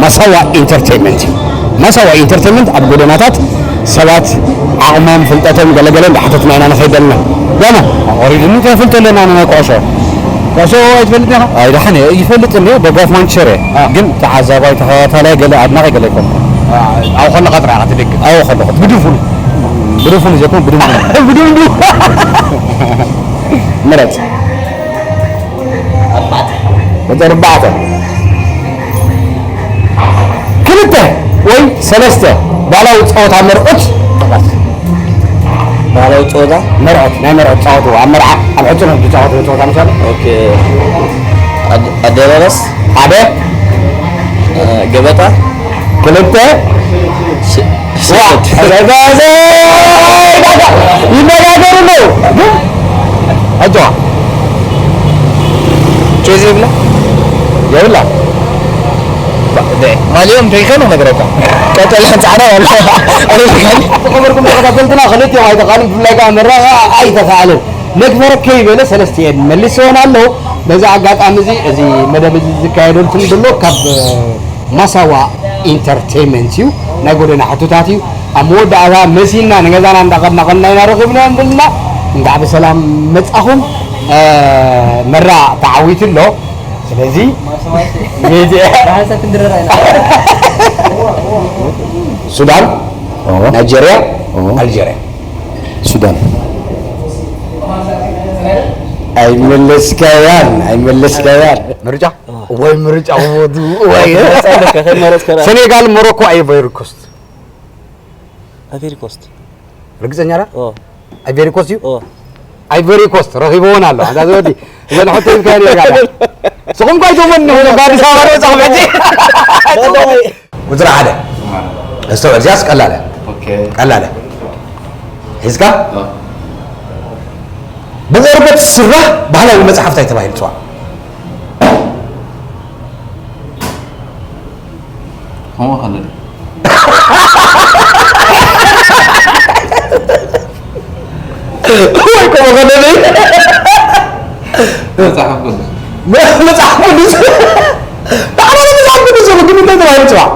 ማሳዋ ኢንተርቴይንመንት እዩ። ማሳዋ ኢንተርቴይንመንት ኣብ ጎደናታት ሰባት ዓቕሞም፣ ፍልጠቶም፣ ገለገለ እንዳሓተትና ኢና ንኸይድ ዘለና። ጋማ። ኣቑሪድኒ እንታይ ፍልጠት ኣለና ኣነ ናይ ኩዕሾ? ኩዕሾ ኣይትፈልጥን ኢኻ? ኣይ፣ ደሓን እየ፣ ይፈልጥ እንድየ፣ ደጋፊ ማንቸስተር እየ። አ። ግን ተዓዛባይ፣ ተኸታታላይ፣ ገለ ኣድናቒ ገለ ኣይኮንኩን። አ፣ ኣብኡ ከለኻ ጥራይ ኢኻ ትደግፍ? ኣብኡ ከለኹ። ብድፉን? ብድፉን ዘይኮን፣ ብድፉን። ብድንዱ። ምረጽ። ቁጽሪ ኣርባዕተ። ክልተ ወይ ሰለስተ ባህላዊ ጸወታ መርዑት ጥቐስ። ባህላዊ ጸወታ? መርዑት፣ ናይ መርዑት ጸወታ፣ ኣብ መርዓ፣ ኣብ ሕጽኖት ዝጻወትዎ ጸወታ ምሳሌ? ኦኬ። ኣድ-፣ ኣደራረስ? ሓደ። እ፣ ገበጣ? ክልተ። ሽ-፣ ዋ፣ ሽጉጥ። ይነጋገሩ ነው። ኣጆዋ። ኬዝ ይብላ? የብላ። ደ-፣ ማልዮም ደይከ ነው ነገረካ። ቀጠልያን ጻዕዳ ያለ። ዝኸበርኩም ተኸታተልትና፣ ክልቲኦም ኣይተኻእሉን፣ ብፍላይ ከዓ መረቓ ኣይተኻእለን። መግበረ ከይበለ ሰለስቲኤን መልስወን ኣለዉ። በዚ ኣጋጣሚ እዚ፣ እዚ መደብ እዚ ዝካየደልኩም ዘሎ ካብ ማሳዋ ኢንተርቴይንመንት እዩ። ናይ ጎደና ሕቶታት እዩ። ኣብ መወዳእታ መሲልና ንገዛና እንዳኸድና ከለና ኢና ረኺብናዮም ዘለና። እንኳዕ ብሰላም መጻኹም። እ፣ መራ ተዓዊቱ ኣሎ። ስለዚ ሚድያ ብሓንሳብ ክንድረር ኢና። ሱዳን፣ ኦ። ናይጀርያ፣ ኦ። ኣልጀርያ። ሱዳን። ኣይመለስካያን፣ ኣይመለስካያን። ምርጫ? ወይ ምርጫ ወዱ፣ ወይ። ትመርጽ ኣለካ፣ ከይመረጽካ ዳ-፣ ሰኔጋል፣ ሞሮኮ፣ ኣይቮሪ ኮስት። ኣይቮሪ ኮስት። ርግጸኛ ዳ? ኦ። ኣይቮሪ ኮስት እዩ? ኦ። ኣይቮሪ ኮስት ረኺብዎን ኣሎ። ኣንታ ዝወዲ፣ እዘን ሕቶ ሂብካዮ ነይርካ ዳ? ስኹም እኮ ኣይትእመኑን ኢኹም፣ ካብ ኣዲስ ኣበባ ዶ ወጻኹም ሕጂ? ቁጽሪ ሓደ። ኣስተውዕል፣ እዚኣስ ቀላል እያ። ኦኬ። ቀላል እያ። ሒዝካ? ኦ። ብቆርበት ዝስራሕ ባህላዊ መጽሓፍ እንታይ ተባሂሉ ይጽዋዕ? ከምኡ ከለኒ። ወይ ከምኡ ከለኒ። መጽሓፍ ቅዱስ። መ-፣ መጽሓፍ ቅዱስ። ብዓለመ መጽሓፍ ቅዱስ ዘሎ ግን እንታይ ተባሂሉ ይጽዋዕ?